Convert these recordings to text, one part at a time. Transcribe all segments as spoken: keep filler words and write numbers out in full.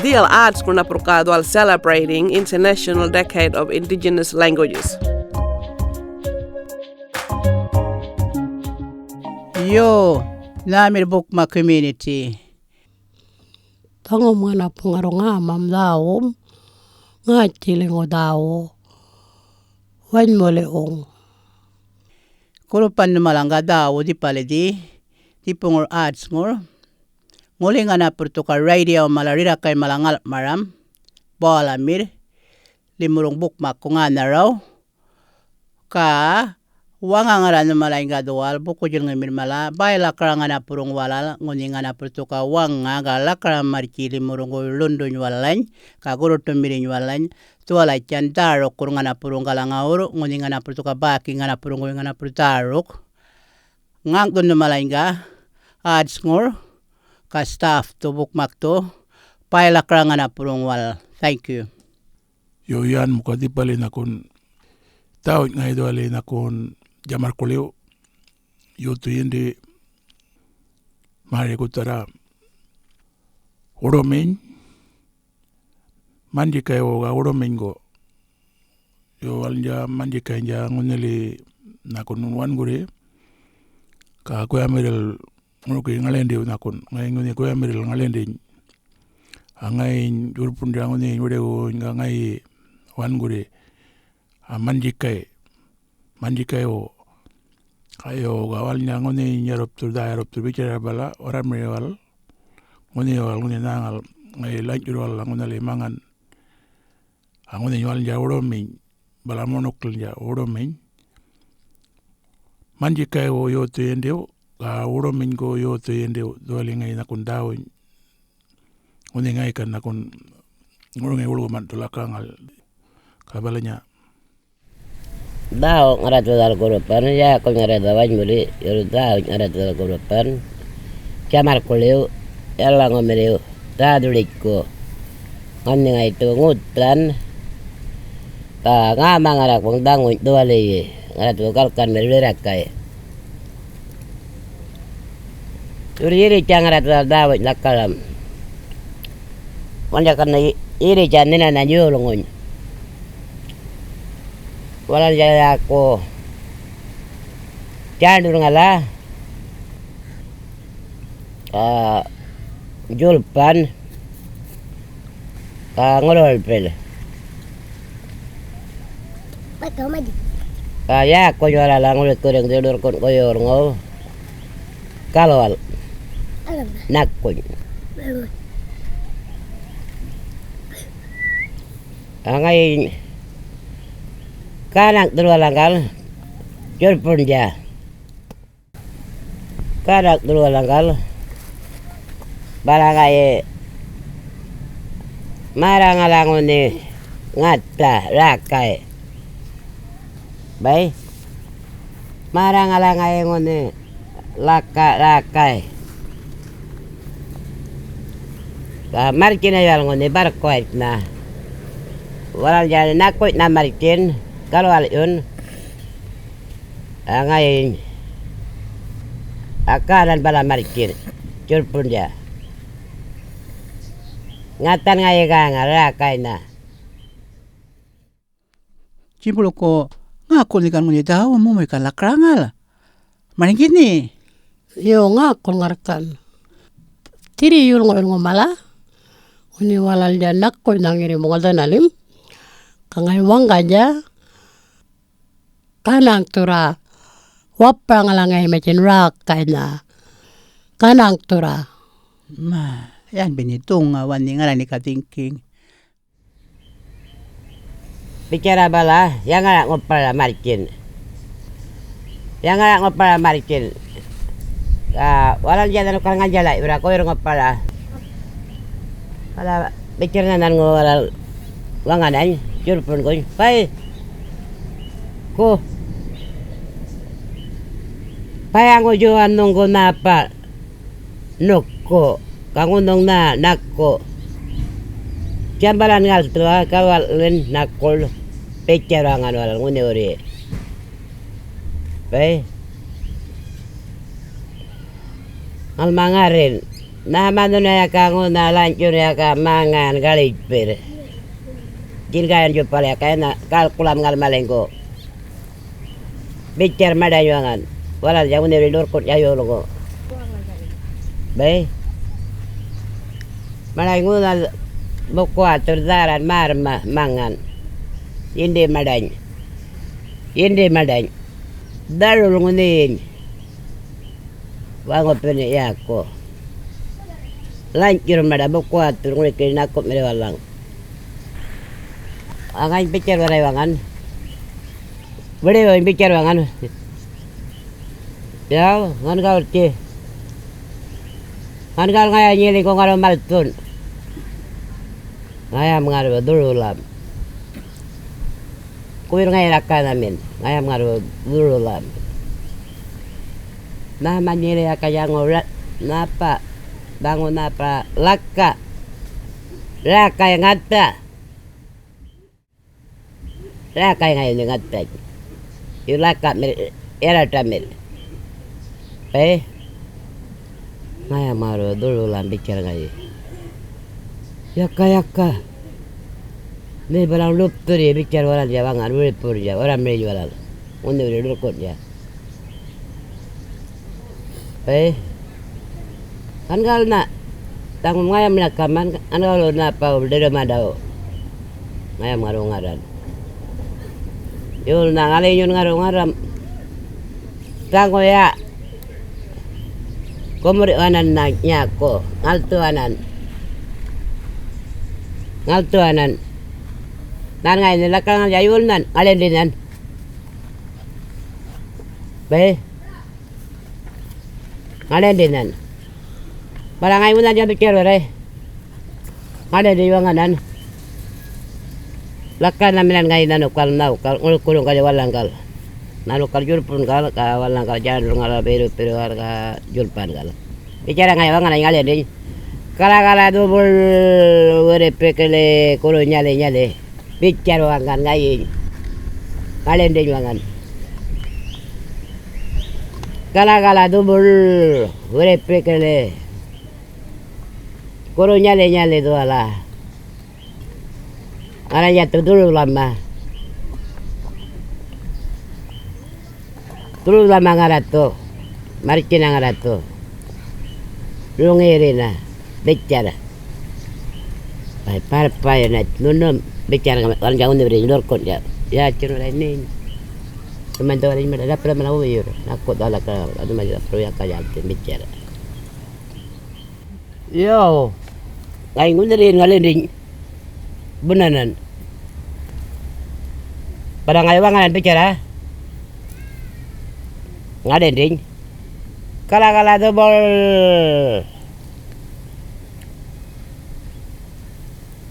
Dhiyal Arts ŋurnapurr ka dhuwal celebrating International Decade of Indigenous Languages. Yo, nhämirr Bukmak community. Dhaŋum ŋanapu ŋarru ŋämam dhäwum, ŋätjiliŋu dhäwu, wanymuliwuŋ. Gurrupan nhumalaŋga dhäwu dhipalidhi, dhipuŋur Arts-ŋur. Ŋuli ŋanapurr thuka radio mala rirrakany mala ŋalmaram, balamirr, limurruŋ Bukmakku ŋänharaw. Ga waŋa ŋarra nhumalany ga dhuwal bukujilŋimirr mala, bäy lakara ŋanapurruŋ walal, ŋunhi ŋanapurr thuka waŋa ga lakara marrtji limurruŋguy ḻunduny walalany, ga gurruṯumirriny walalany, dhuwalatjan dhärukkurr ŋanapurruŋ galaŋuwurr, ŋunhi ŋanapurr thuka bäki ŋanapurruŋguy ŋanapurr dhäruk. Ŋaŋ'thun nhumalany ga Arts-ŋur, ga staff-thu Bukmak-thu, bäy lakara ŋanapurruŋ walal. Thank you. Yo, yan muka dhipali nhakun dhäwuny ŋayi dhuwali nhakun Jamarkuliw, yuthu yindi, mari gutharra Wuḏuminy, Mandjikaywu ga Wuḏuminygu. Yo, walalnydja Mandjikayndja ŋunhili nhakun wangurri, ga guyamirril ŋuriki ŋaḻindiw nhakun, ŋayi ŋunhi guyamirril ŋaḻindiny. Ga ŋayiny djurrpundja ŋunhiyiny wiḏiwuny ga ŋayi wangurri, a, Mandjikay, Mandjikaywu. Ga yo, ga walalnydja ŋunhiyiny yarrupthurr, dhä-yarrupthurr bitjarra bala, warramirri walal, ŋunhi walal, ŋunhi nhäŋal ŋayi lanydjurr walal ŋunhali maŋan. Ga ŋunhiny walalnydja Wuḏuminy, bala muṉuklilnydja Wuḏuminy. Mandjikaywu yuthu yindiw, ga Wuḏuminygu yuthu yindiw, dhuwali ŋayi nhakun dhäwuny. Ŋunhi ŋayi gan nhakun ŋurŋi wuḻgumantu lakaŋal, ga balanya. Dhäwuny ŋarra dhuwal gurrupan, yäkuny ŋarra dhuwal wanymuli, yurru dhäwuny ŋarra dhuwal gurrupan, Jamarkuliw, yalaŋumirriw, dhä-dhuḻitjku, ŋunhi ŋayi dhu ŋuthan, ga ŋäma ŋarrakuŋ dhaŋuny dhuwaliyi, ŋarra dhu galkanmirr rirrakay. Yurru yirritja ŋarra dhuwal dhäwuny lakaram. Walalnydja gan yirritja nhinanany yolŋuny. Walalnydja yäku Djändurrŋala, a, Julpan, a, Ŋululpil. Ga yäkuny walalaŋ ŋurikirriŋ dhirrmurrkunku yolŋuw Galwal. Nakuny. Ga ŋayiny gänaŋ'thurr walalaŋgal djurrpundja. Gänaŋ'thurr walalaŋgal, bala ŋayi märraŋala ŋunhi ŋatha räkay. Bäy, märraŋala ŋayi ŋunhi laka räkay. Ga marrtjina yuwal ŋunhi barrkuwaytjnha. Walalnydja nakuny'nha marrtjin, Galwalyun. A ŋayiny, a gänan bala marrtjin, djurrpundja. Ŋathan ŋayi gäŋal räkaynha. Djimbuḻku, ŋäkul nhi gan ŋunhi dhäwum mumuyka lakaraŋal. Marŋgini? Yo, ŋäkul ŋarr gan. Dhirri yolŋu-yulŋu mala, ŋunhi walalnydja nakuny ŋirrimuŋal dhanalim, ga ŋayi waŋganydja, gänaŋ'thurra, waparaŋala ŋayi marrtjin räkaynha, gänaŋ'thurra. Mä, yan bini dhuŋa wani ŋarranika dhiŋgiŋ. Bitjarra bala, yaŋara ŋupara marrtjin. Yaŋara ŋupara marrtjin. Ga, walalnydja nhanukal ŋanydjalayrra guyurr ŋupara. Bala bitjarrnha nhanŋu walal waŋanany, djurrpuṉguny, bäy, gu, bäyaŋu Juwan nhuŋgu nhäpa nhuku, ga ŋunhuŋ nhä naku. Djambalan ŋalthuwa Galwalin nakul bitjarr waŋan walal ŋunhiwurri. Bäy, ŋalma ŋarrin, Nhäma nhuna yaka ŋunha lanydjun yaka maŋan gaḻitjpirr. Djingayan djupal yaka yana galkulam ŋal maliŋgu. Bitjarr maḏany waŋan, walalnydja ŋunhiwurri ḻurrkun'ya yolŋu. Bay. Maḻany ŋunhal mukuwathurr dhärran märrma maŋan. Yindi maḏany. Yindi maḏany. Dharul ŋunhiyiny. Waŋupini yäku. Lanydjurr maḏa mukuwathurr ŋurikiyiny ṉakumirriwalaŋ. Waŋany bitjarr warray waŋan. Wiḏiwuny bitjarr waŋan. Yaw, ŋangawultji. Ŋangawul ŋaya nyeliŋgu ŋarru malthun. Ŋayam ŋarru dhurulam. Guwirr ŋayi lakanamin, ŋayam ŋarru dhurulam. Nhäma nyeli yaka yaŋu ra-, nhäpa, dhaŋu nhäpa, laka. Lakay ŋatha. Lakay ŋayi nhi ŋatha. Yu lakamirr, yarraṯamirr. Bay. Ŋayam ŋarru dhurulam bitjarr ŋayi. Yaka, yaka. Nhi balaŋ ḻupthurryi bitjarr walalnydja waŋan wiripurrnydja, warramirriny walal. Ŋunhiwurri ḻurrkun'ya. Bay. Ŋangawulnha. Dhaŋum ŋayam ḻakaman, ŋangawulnha pawul ḏirrumandawu. Ŋayam ŋarru ŋarran. Yolnha ŋalinyun ŋarru ŋarram. Dhaŋuya. Gumurr'yuwanan nhä nyäku, ŋalthuwanan. Ŋalthuwanan. Nhan ŋayi nhi lakaŋalnydja yolnhan, ŋaḻindinhan. Bay. Ŋaḻindinhan. Bala ŋayi ŋunhal bitjarr warray. Ŋaḻindiny waŋanan. Lakanhaminan ŋayi nhanukal nhawukal ŋurikuruŋgal walaŋgal. Nhanukal djurpuŋgal ga walaŋgal djändurŋgal birru-birruwal ga djulpangal. Bitjarra ŋayi waŋanany ŋaḻindiny. Gala-gala dhubul wirripikili gurru nyali nyali. Bitjarr waŋgan ŋayiny. Ŋaḻindiny waŋan. Gala-gala dhubul wirripikili. Gurru nyali nyali dhuwala. Ŋarra yathu dhurulama. Dhurulama ŋarrathu. Marrtjina ŋarrathu. Ruŋirina. Bitjarr. Bay barrpayina nhunum bitjarr ŋa-, walalnydja ŋunhiwurriny ḻurrkun'ya. Yätjin warray niny. Nhumany dhuwaliny maṉḏa rapra mala wuyurr. Ṉaku dhuwala ga, nhumany rapra yaka yalthin bitjarr. Yo, ŋayiny ŋunhiliyin ŋaḻindiny bunanan. Bala ŋayi waŋanan bitjarra, ŋaḻindiny, gala-gala dhubul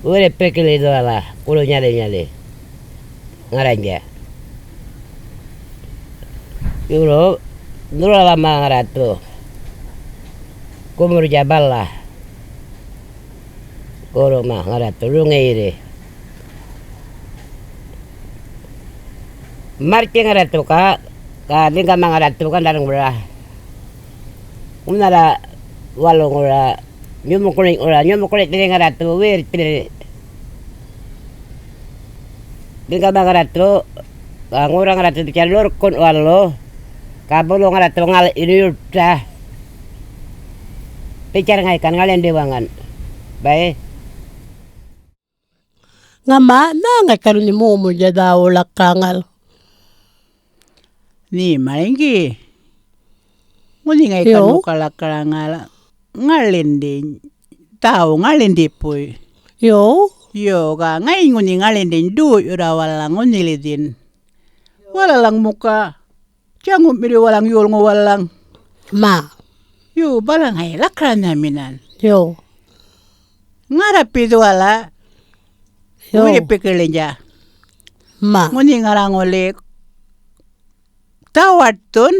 wirripikili dhuwala, gurru nyali nyali. Ŋarrandja. Yurru, nhurralama ŋarrathu. Gumurrnydja bala. Gurruma ŋarrathu, ruŋayirri. Marrtji ŋarrathu ga, ga ḻinygama ŋarrathu gandarrŋura. Ŋunhara waluŋura. Nyumukuḻiny'ura, nyumukuḻiny'thirri ŋarrathu wirrthirri. Ḻinyga ŋarrathu, ga ŋurra ŋarrathu bitjarr ḻurrkun'wallu, ga bulu ŋarrathu ŋal' yurrta. Bitjarr ŋayi gan ŋaḻindi waŋan, bay. Ŋama nhä ŋayi gan ŋunhi momuynydja dhäwu lakaŋal. Nhe maliŋgi. Ŋunhi ŋayi gan muka lakaraŋal ŋaḻindi, dhäwu ŋaḻindi puy. Yo. Yo, ga ŋayiny ŋunhi ŋaḻindiny ḏoy'yurra walalaŋ ŋunhilidhin. Walalaŋ muka, djaŋumirri walalaŋ yolŋu walalaŋ. Ma. Yo, bala ŋayi lakaranhaminan. Yo. Ŋarrapi dhuwala. Yo. Wirripikiḻindja. Ma. Ŋunhi ŋarra ŋuli dhawaṯthun,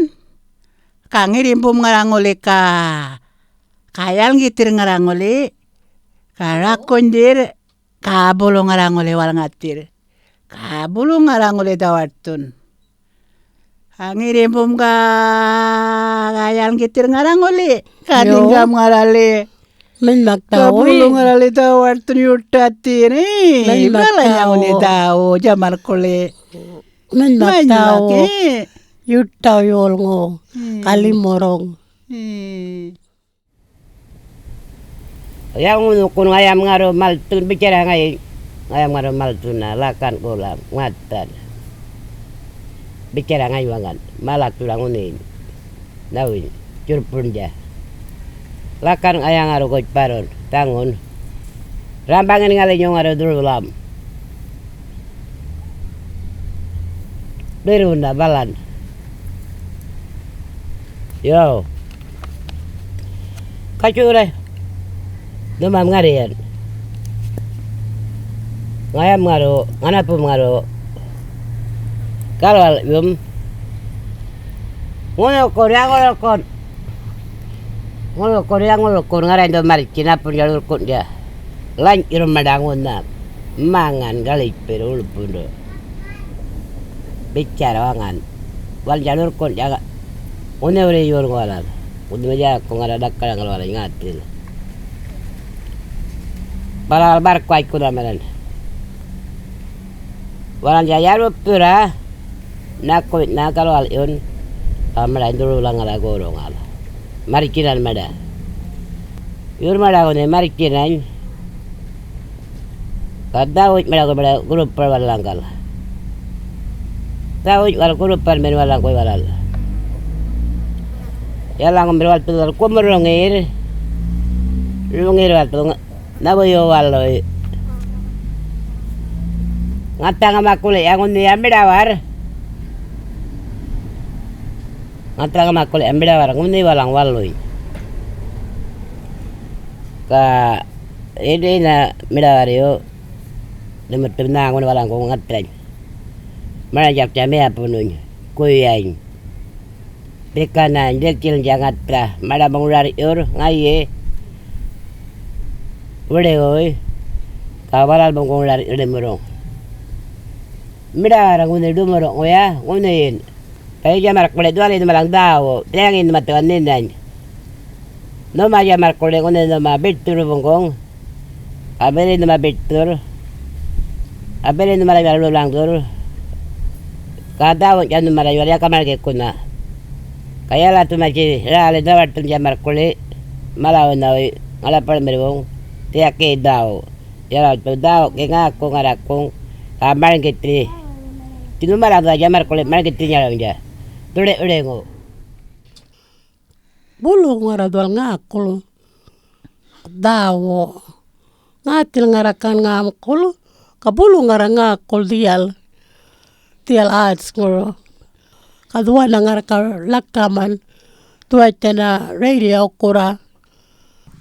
ga ŋirrimbum ŋarra ŋuli ga, ga yalŋgithirr ŋarra ŋuli, ga rakunydhirr, ga bulu ŋarra ŋuli walŋathirr, ga bulu ŋarra ŋuli dhawaṯthun. Ga ŋirrimbum ga, ga yalŋgithirr ŋarra ŋuli, ga ḻinyga ŋarra ŋuli. Manymak dhawu. Bulu ŋarrali dhawarrthun yuṯathini. Manymak dhawu. Balanya ŋunhi dhawu Djamarrkuḻi. Manymak dhawu. Yuṯaw yolŋu. Ga limurruŋ. Yaŋu nhukun ŋayam ŋarru malthun bitjarra ŋayi, ŋayam ŋarru malthuna lakan gula ŋathan. Bitjarra ŋaywaŋan, malak dhurra ŋunhiyiny, nhawiny, djurrpuṉdja. Lakan ŋaya ŋarru gutjparrun, dhaŋun. Rambaŋin ŋalinyu ŋarru dhurwulam. Ḏirruna balan. Yo. Gatjuwurra. Nhumam ŋarriyan. Ŋayam ŋarru, ŋanapum ŋarru galwalꞌyum. Ŋunhukun, yaŋurukun. Ŋunhukun, yaŋurukun, ŋarrany dhu marrtji napuny ḻurrkunꞌdja. Lanyrumanda ŋunha, maŋan gaḻitjpirr uḻpundu. Bitjarr waŋan, walalnydja ḻurrkunꞌdja, ŋunhiwurri yurrŋu walal, ŋunhi djäku ŋarra ḏakkaraŋal walany ŋäthil. Bala walal barrkuwatjkunhamanan. Walalnydja yarrupthurra, nakuwitjnha galwalꞌyun, ga maṉḏany dhurulaŋala goruŋal. Marrtjinan maṉḏa. Yurr maṉḏa ŋunhi marrtjinany, ga dhäwuny maṉḏa gu maṉḏa gurupar walalaŋgal. Dhäwuny walal gurupar men walalaŋguy walal. Yalaŋumir walal gumurr roŋir, roŋir walal Nhawuyu waluy. Ŋathaŋama kuliya ŋunhiya miḏawarr. Ŋathaŋama kuliya miḏawarr ŋunhi walaŋ waluny. Ga yidina miḏawarryu, limurrthum nhäŋun walaŋgu ŋathrany. Maranydjarrknha miyapununy, guyany. Bikanany diltjilnydja ŋathra maḏamuŋ rarr'yurr ŋayi wiḏiwuy, ga walal muŋguŋ rarr'yurr limurruŋ. Miḏawarra ŋunhi ḏumurruŋuya ŋunhiyin, ga yitja marrkuḻi dhuwali nhumalaŋ dhäwu, dhiyaŋin nhuma dhuwan nhinany. Nhuma yitja marrkuḻi ŋunhi nhuma bitthurr buŋguŋ, ga bili nhuma bitthurr, ga bili nhumala yuwal rulaŋdhurr, ga dhäwuny'tja nhumala yuwal yaka marŋgikunha. Ga yalathumany räli dhawaṯthundja marrkuḻi malawunhawuy ŋaḻapaḻmirrwuŋ, dhiyakiyi dhäwu, yalathu dhäwuki ŋäku ŋarrakuŋ, ga marŋgithi. Dhi nhumalaŋ dhuwalnydja marrkuḻi marŋgithinyarawnydja dhuḻi-, ḻiḻiŋu. Bulu ŋarra dhuwal ŋäkul dhäwu. Ŋäthil ŋarra gan ŋämkul, ga bulu ŋarra ŋäkul dhiyal, dhiyal arts-ŋuru. Ga dhuwanna ŋarra ga ḻakaman dhuwatjthana radio-kurra.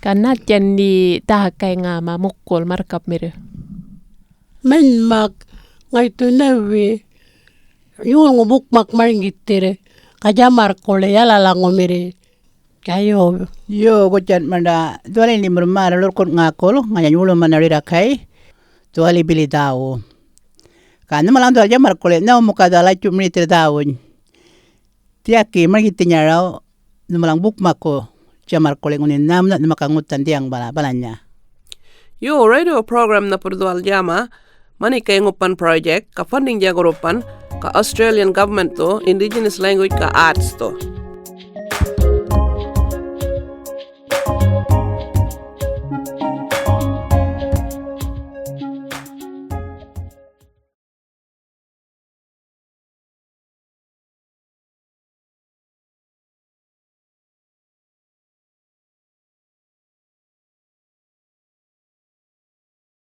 Ga nhaltjan nhe dhäkay ŋäma mukul marrkapmirr? Manymak ŋaythu nhawi yolŋu bukmak marŋgithirr, ga Djamarrkuḻi yalalaŋumirri. Ga yo. Yo, gutjan maṉḏa, dhuwaliny limurr märr ḻurrkunꞌ ŋäkul, ŋanyan wuḻumana rirrakay, dhuwali bili dhäwu. Ga nhumalaŋ dhuwal Djamarrkuḻi, nhawu muka dhuwal latjuꞌ mirithirr dhäwuny. Dhiyaki marŋgithinyaraw, nhumalaŋ bukmakku Djamarrkuḻi ŋunhi nhämunha nhumaka ŋuthan dhiyaŋ bala, balanya. Yo, radio program nhapurr dhuwal djäma, Manikay Ŋupan Project, ga funding-dja gurrupan, ga Australian Government-thu, Indigenous Language ga Arts-thu.